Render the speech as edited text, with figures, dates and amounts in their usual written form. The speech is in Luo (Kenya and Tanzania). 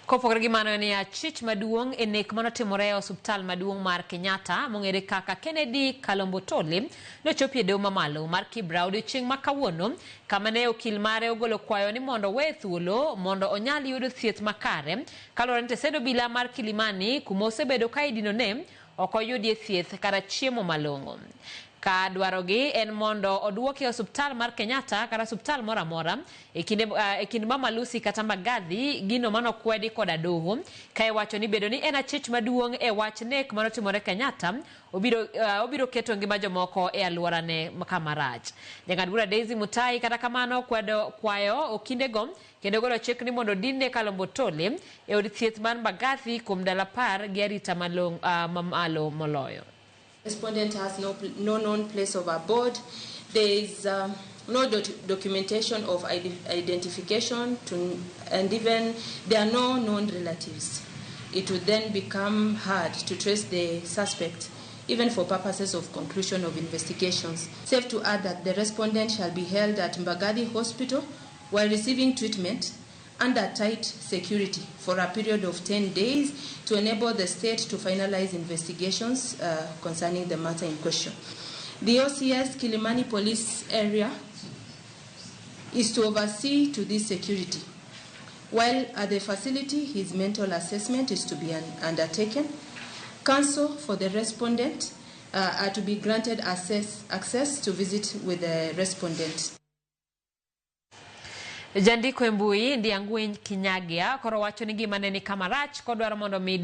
Kopogore gi mano ni achich maduong' e nek manotimore e osuptal maduong' mar Kenyatta mong'ere kaka Kennedy Kalombotole nochopi e doho mamalo mar Kibra odiochieng' ma kawuono kama ne okil mare ogolo kwayo ni mondo oweye thuolo mondo onyal yudo thieth makare kaluwore ni tesend obila mar Kilimani kuma osebedo ka idinone ok oyudie thieth kata chiemo malong'o. Ka dwarogi en mondo oduoke e osuptal mar Kenyatta kata osuptal moro amora e kinde, e kind Mama Lucy kata Mbagathi, gino manokwedi koda doho ka iwacho ni bedo ni en achich maduong' e wach nek manotimore Kenyatta obiro, obiro keto ngima jomoko e alworane kama rach. Jang'ad bura Daisy Mutai kata kamano kwedo kwayo okindego kendo golo chik ni mondo dinne Kalombotole e od thieth mar Mbagathi kuom ndalo 10 gi arita malong, mamalo moloyo. Respondent has no known place of abode. There is no documentation of identification, and even there are no known relatives. It would then become hard to trace the suspect, even for purposes of conclusion of investigations. Safe to add that the respondent shall be held at Mbagathi Hospital while receiving treatment under tight security for a period of 10 days to enable the state to finalize investigations concerning the matter in question. The OCS Kilimani Police Area is to oversee to this security. While at the facility, his mental assessment is to be undertaken. Counsel for the respondent are to be granted access to visit with the respondent. Jandiko e mbui Ndiang'ui Kinyagia koro wacho ni gima ne ni kama rach kodwaro mondo mi